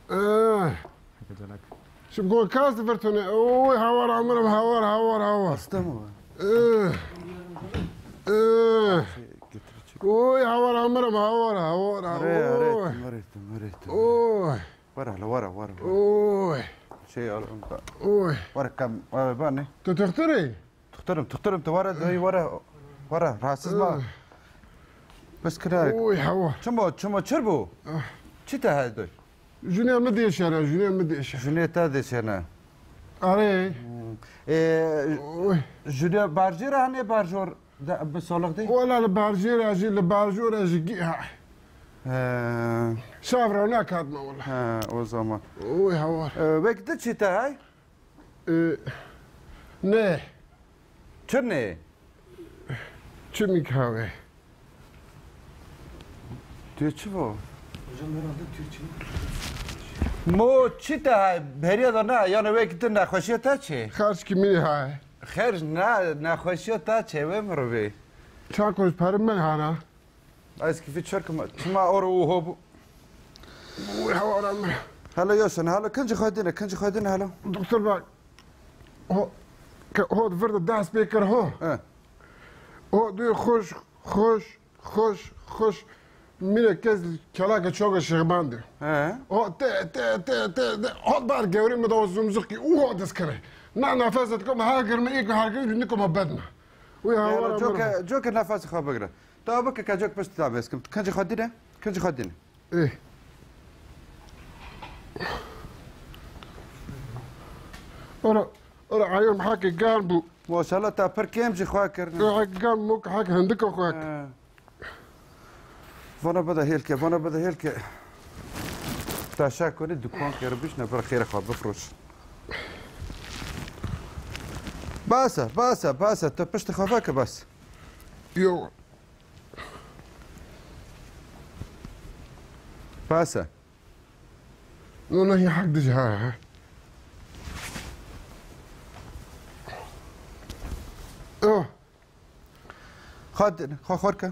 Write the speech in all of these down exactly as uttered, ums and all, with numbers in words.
Eh. Heke canak. Şimdi gol kas de vertone. Oy, hawar amirim, hawar, hawar, hawar. Hasta mı var? Eh. Eh. Şey, getir çık. Oy, hawar amirim, hawar, hawar, hawar. Araya, araya, araya. Oy. Var hele, var, var. Oy. Şey al. Oy. Var kam, var, var ne? Tu doktor ê? Doktorum, doktorum, tu were, doyî were, were, rahatsız ma. Bes kira. Oy, hewa. Çima, çima çir bû? Ah. Çi te heye doy? Junê min dêşene, junê min dêşe. Junê te dêşene. Arê. Hmm. E, Oy. Junê barjê re hanê barjor de, bi solix de? Wala li barjê re jî, li barjor re jî gî ha. He. Şav re nakatme wala. He, o zaman. Oy, hewa. E, wek di çi te hey? Ee, ne? Çi ne? Çi mi kahve? Tu çi vo? Hocam herhalde Türkçe. Mo çi te hay? Beriya da ne? Yani wek din nexweşiya te çi? Xerç ki mini hay. Xerç ne, nexweşiya te çi ve mirovê? Çakoş perim min hana. Ez kîfî çerkim. Çima or û ho bû? Wî hewara min. Helo Yoşan, helo kincî xwe dine, kincî xwe dine helo. Doktor bak. Ho, ke, ho vir de dest pê kir ho. He. Ho duyê xoş, xoş, xoş, xoş. Mine kes kelake çoke şexbandi. He. Ho te, te, te, te, te. Ho bar gewrî mi de o zumzuk ki. U ho dest kere. Na nefes et kom her girme, ilk her girme, nikoma bedna. Wî hewara min. Coke, coke nefes xwe bigre. Tawa bike kecek pişt ta bes kim. Kincî xwe dîne? Kincî xwe dîne? Ê. Ora, ora ayom heke gan bû. Maşallah ta pir kêm jî xwe kirine. Ê, heke gan bû, heke hindika xwe kir. He. Vana bide hêlke, vana bide hêlke. Taşa konî dukan kere bişne bir xêre xwe bifroş. Bas e, bas e, bas e. Tu piştî xwe veke bas. Yo. Bas e. No, no, ya hak dije ha, ha. Oh. Xwe, xwe xor ke.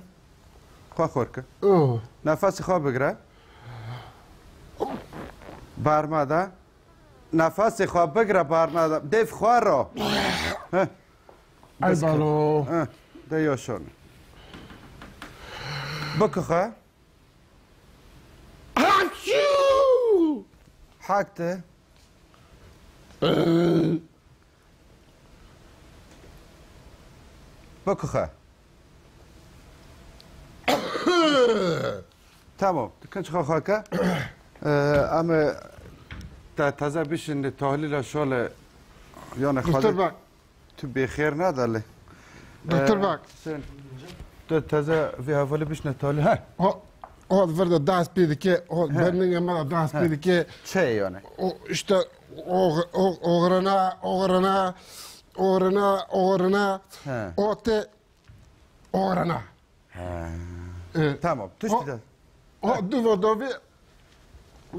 Xwe xor ke. Oh. Nefesê xwe bigire. Barma de. Nefesê xwe bigire, barma de. Dêv xwe ro. Heh. Ay balo. Heh. De yaşan. Bikixwe. Haçû! Hak te. Bikixwe. Tamam. Dikin çixa xaka. Ee, ama ta-, taze bişin tahlila şole, yani doktor bak. Tu bêxêr nadalê. Doktor bak. Sen, tu teze vê hevalê bişne talê. He. O, o vir de dest pê dike, o berningê me de dest pê dike. Çi yani? O işte, o, o, oğrana, oğrana, oğrana, oğrana. He. O te oğrana. He. E, tamam, tiştî de. O, o, du vo dovê,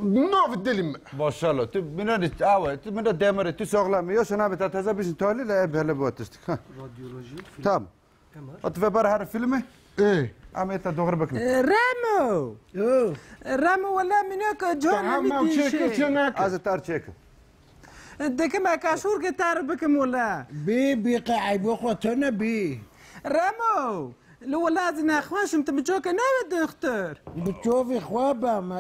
nov dilim. Maşallah, tu min ne awe, tu min ne demir, tu sağlam. Yo, şuna bir teze bizim talih le, hep hele bu tiştî. Ha. Radyoloji, film. Tamam. M R. At ve bar her filmi. E. Ama ta doğru bakın. E, Remo. Yo. Remo, wala min yok, John. Tamam, çekil, çekil. Az tar çekil. Dikime kaşûr ke tar bikim wala. Bî, bî, qe eybo xwe tune bî. Remo, li wila ez nexweş im, tu min coke newî doktor. Bi çavê xwe be, me,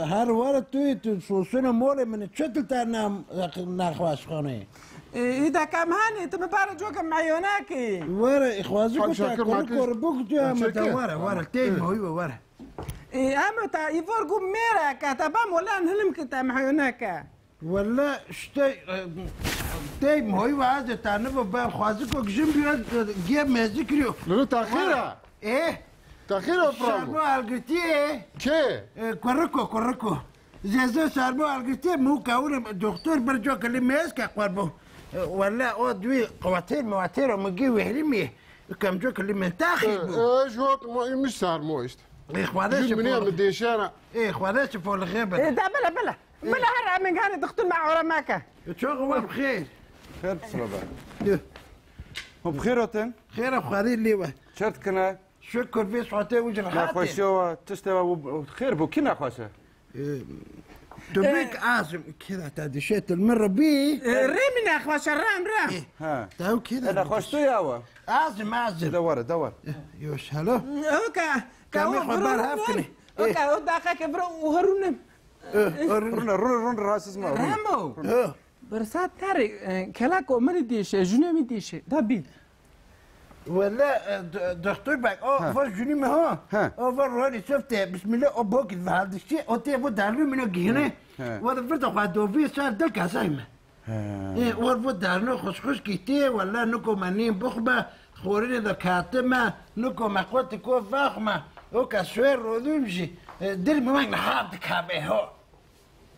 her were tu yê, tu sosûna molê min, çi tu te ne-, nexweşxanê? Ê, î de kam hanê, tu min bare coke meyonakî. Were, xwazî ku te kuru kuru bû ku tu ya me te were, were, tey me wî were. Ê, ama te îvor gu mêre ke, te bam wala hilim ki te meyonake. Wele işte, e, tey moy vaze tane bu ben xwazi ko gijim bir, e, ge mezi kiriyo. Lulu taxira. E? Taxira o problem. Sarmo algıtiye. Ke? E, koriko, koriko. Zeze sarmo algıtiye mu kavule doktor bir co keli mez ke korbo. E, wele o dwi kuvatir muvatir o mu gi vehri mi. Kam co keli men taxir bu. E, e, jot mo imiş sarmo işte. E, xwaze. Jin miniye mi deşana. E, xwaze çi folixê be. E, da bela, bela. Bila her em ganî dixtun me ora meke. Çok wa bixêr. Xêr bi silav be. Dü. Hûn bi xêr hatin? Xêr e, Xwedê lê we. Çi dikine? Şukur vê saetê û ji rehatê. Nexweşiya we, tiştê we û xêr bû, kî nexweş e? Ee, Tu bik azim kira ta dişetil min Rebî. Rê min nexweşe, rem, rem. Ha. Taw kira. Nexweş tu ya we. Azim, azim. De were, de were. Yoş helo. Oka, ka Kamê o xwe ber hev kinê. Oka, o daqa ke bro, o herunim. Rune, rune, rune, rahatsız ma. Remo. Bersat tarî, kelak o min dîşe, june min dîşe. Da bîn. Wele, e, d-, doktor bak, o Ha. va jûnî me ha. Ha. O va roli softe, bismillah, o bok va dişti, o te bu darlu mino gihne. Ha. Va da virda xwa dovi sar dil kasay me. Ha. E, o bu darno xus xus gitti, wala nuko me nin buxma, xorine da katime, nuko me qoti ko vaxma. O ka suer rodum ji, e, dil mi wang na hab de kabe ho.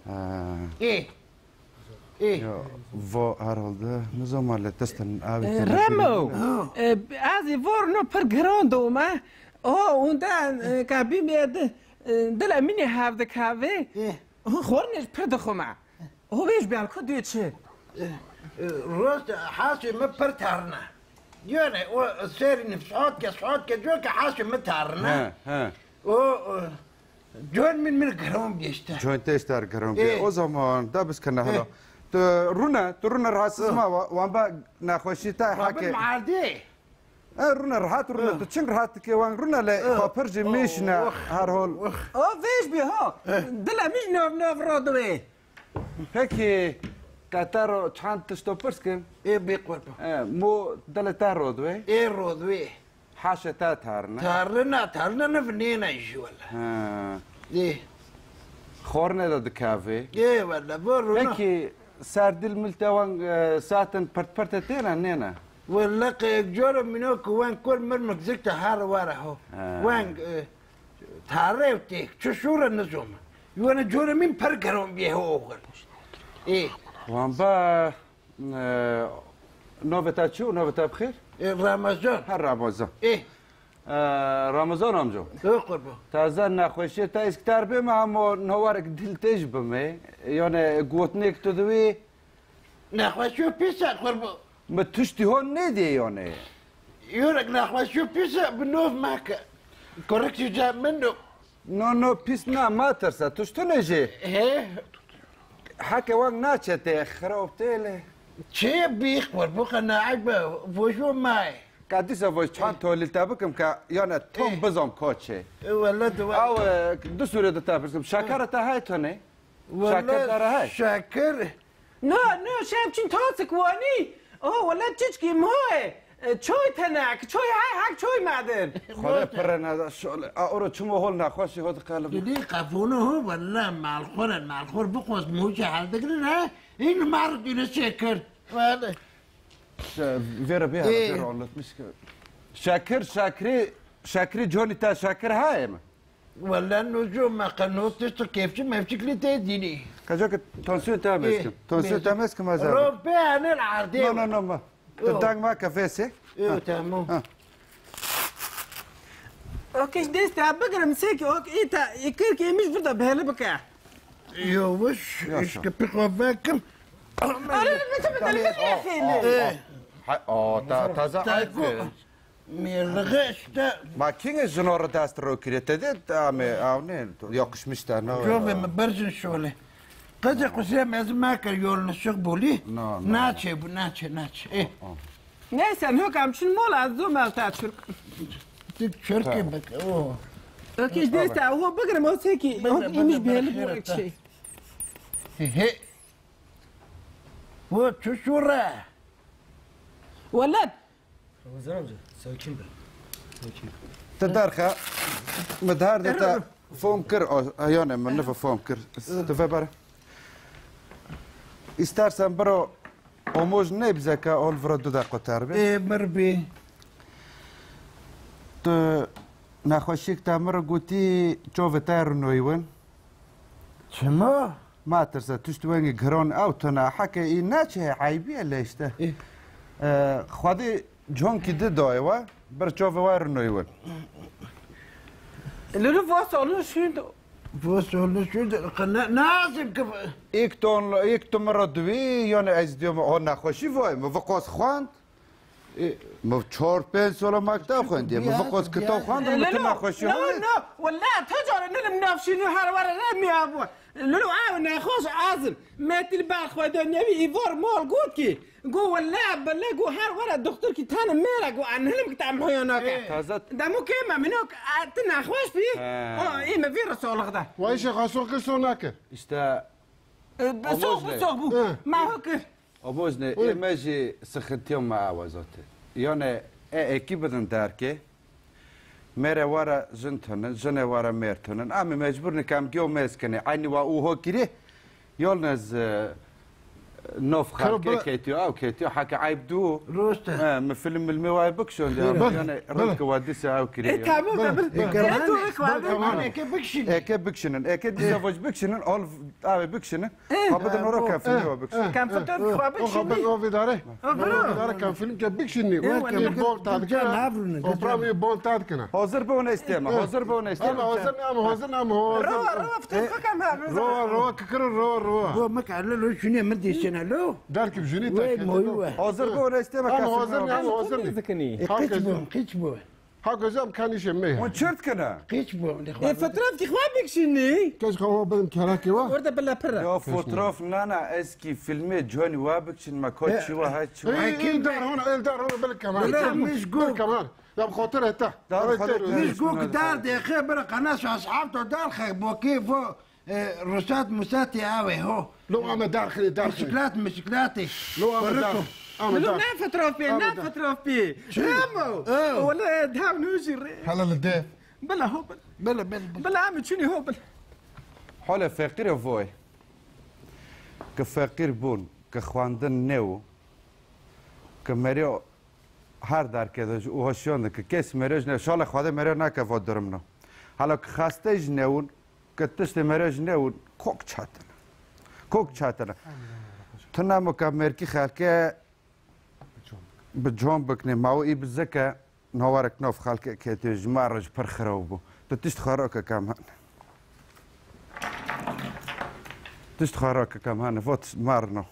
Ha. E. E. Ya, va herhalde nizam le testin abi. E, Remo, e, ez ê vor no pir giran doma. O, ondan, e, ka bimê de, e, dila minê hevde kave. E. Xornê pir dixuma. O vêj bel ku diyor çi? E, e, rost hasê mi pir tarna. Yani o serî nifsat ke, saat ke, diyor ki hasê mi tarna. He, he. O, o, Con min min giron bî işte. Con te işte giron bî. E. O zaman da biz kana hala. Tu runa, tu runa rahatsız ma, wa-, wan ba nexweşî te hake. Maardê. E, runa rahat runa. Tu çing rahat dike wan runa le xapir ji mişne her hol. O vêj bî ho. Dila mij nov nov rodwê. Peki, qetero çand tişto pirs kim? Ê bê qurban. E, mo dila te rodwê? Ê rodwê. Haşê te tarine. Tarine, tarine ne vinêne jî wele. Ha. Ê. Xorne de dikavê. Ê wele, bu rûna. Peki, serdil mil te wan, e, satin pirt pirt têne, nêne? Wele, qeyek coro mino ku wan kol mirmik zik te har wara ho. Ha. Wan, e, tare û têk, çi şûre nizom. Wana coro min per geron bê ho oxel. Ê. Wan ba Ee, navê te çi û navê te bi xêr? Ê, Ramazan. Her Ramazan. Ê. Ee, Ramazan amca. Ê, qurban. Taze nexweşiyê te îsktar bê me hemo nawarek dil têj bime. Yani gotinêk tu diwî. Nexweşiyo pîs e, qurban. Mi tiştî hon nêdê yani. Yorek nexweşiyo pîs e, bi nov meke. Korek jî cem min do. No, no, pîs na, ma tirse, tu ji tu ne jê. He? Heke wek naçe tê, xirab tê lê. Çê bî, xwe bu qenaet be, vojo may. Ka dîsa voj çand tolî te bikim ka, yane tom bizom koçê. E, wele tu. Aw, e, du sûre de te pirsim. Şekere te hay tune? Wele şeker dara hay? Şeker. No, no, şev çin tasik wanî. Oh, wele çiçkî moye. E, çoy tenek, çoy hay hak çoy madin. Xwedê pire neda şole. A, oro çimo hol nexweşî hot qelib. Didî qefûnû hu, wele malxoren, malxor bixwest mûçe heldigirin he. În mar dîne şeker. Wele. Vêre bê hele, vêre anlatmış ki. Şekir, şekri, şekri Johnny te şekir haye mi? Wele nûco me qe nû tişt kêfçi mevçik lê tê dînî. Qeca ki tansiyon te mezkim. Tansiyon te mezkim ez abi. Ro bê anil ardê. No, no, no, ma. Tu deng ma ke vêsê. Yo, tamam. Ha. Ok, ji destê bigirim, sêkî, ok, îta, îkir ki êmiş burada bihêli bike. Yo, wiş, işte pixo vekim. Arı, biçim, biçim, biçim, biçim. Hay, o, ta, taze ayıp. Mêrlixe işte. Ma kîngê jino re dest ro kiriye? Te dê, amê, aw ne, yakışmış te, ne? Covê mi berjin şolê. Qece qusê mezin meke yolunu şık boli. No, no. Naçe bu, naçe, naçe. Eh. Neyse, hokam çün mola zomel ta çürk. Tik çürke bak, o. Öküş deste, o bıgırım o seki, yok imiş belli bu şey. He he. Bu çuşura. Welat. Ramazan amca, sakin be. Sakin. Te derxe, min di her de te fom kir, o, yani min nife fom kir. Tu vebere. İstersen biro omoj ne bize ke ol vira du deqo ter be. Ê, mir bî. Tu nexweşik te mir gotî çovê te rinoy win. Çima? Ma tirse, tişt wengî giran ew tune, heke î neçe eybiye lê işte. Ê. E, Xwedê conkî di dayê we, bir çavê we rinoy win. Lulu vos onu şundo. Vos onu şundo, ne, nazim ki. Ek ton, ek tu mi ra duvi, yani ez diyorum, o nexweşî vay, mi viqas xwend. E, Min çar pênc sala mekteb xwendiye. Min vixwest kitap xwendin, min tu nexweşî no, xwendin. No, wele tu cara nilim navşînî her were re miya bû. Lilo ew nexweş azim. Metîl ber xwe de newî îvar mal got ki. Go wele bile go her were doktor ki tane mêre go an hilim ki tam hoya nake. Taze. Demo ke me mino tu nexweş bî. He. O, î me vî re salix de. Vay şêxaso kir so nakir. İşte. E, be soğuk, bu soğuk bu. He. Ma ho kir. Abozne, ê me jî sixintiya me ew e zaten. Yani, e, êkî bidin derkê. Mêre were jin tunin, jinê were mêr tunin. Em ê mecbur ne kem giyo mêz kinê. Eynî wa û ho kirî. Yalnız, e, nof xelkê ketiyo, ew ketiyo. Heke eyb du. Rost e. E, mi film milmê wa bikşon ya. Bele, yani, bele. Rindke wa dise ew kirî. E, tamam, bele, bele. E, tamam, bele, tamam. Eke bikşinin. Eke bikşinin. Eke dise voj bikşinin. Al, abi bikşinin. Eh. Xwe bidin ora, eh, kem filmê wa bikşin. Eh. Kem fotoğraf xwe bikşin. O xwe bidin o vî dare. O biro. O vî dare kem film ke bikşin. Eh, wele. Î bol tad kena. O pravî bol tad kena. Hazir be, hûn ê stê me. Eh. Hazir be, hûn ê stê me. Ama hazir ne, ama hazir ne, ama hazir. Rowa, rowa, fotoğraf kem ha. Rowa, rowa, kikir, rowa, rowa. Bu mek erle lo şunu mi dişine lo. Derkî jünî te. Hazir be, hûn ê stê me. Ama hazir ne, ama hazir ne. Qiç bu, qiç bu. Ha, gözüm kanîşê me. Hûn çi dikine? Qiç bu. Ê, fotoğraf ki xwe bikşînî. Kes xwe wa bidim kerakê wa. Orada bila pir. Ya fotoğraf nana, ez ki filmê Johnny wa bikşin, me ko çi wa, ha çi wa. Ê, ê, dar hona, ê, dar hona, bil kemal. Bila, bil kemal. Ya bi xotir heta. Dar xotir. Mis gok dar de xe bira qana şu ashab to dar xe bo ke vo. E, ruhsat musat ya ve ho. Lo ame dar xirê, dar xirê. Misiklat, misiklatê. Lo ame dar. Ame dar. Lo ne fotoğrafê, ne fotoğrafê. Ramo. Wala dav nûjî rê. Hala li dev. Bila ho bila. Bila, bila, bila. Bila ame çûnî ho bila. Hala feqîr e voy. Ke feqîr bûn, ke xwendin ne û. Ke meriyo her derkê de ji û hoşiyan de ke kes merê ji ne, şalê Xwedê merê nake va durimno. Hala ke xastê ji newin, ke tiştê merê ji newin, kok çetin. Kok çetin. Tu nemo ke merkî xelke bi con bikne, ma û î bi zeke, nawarek nav xelke ketiyo ji ma re ji pir xiraw bû. Tu tişt xwe rake kam hene. Tişt xwe rake kam hene, vot marno.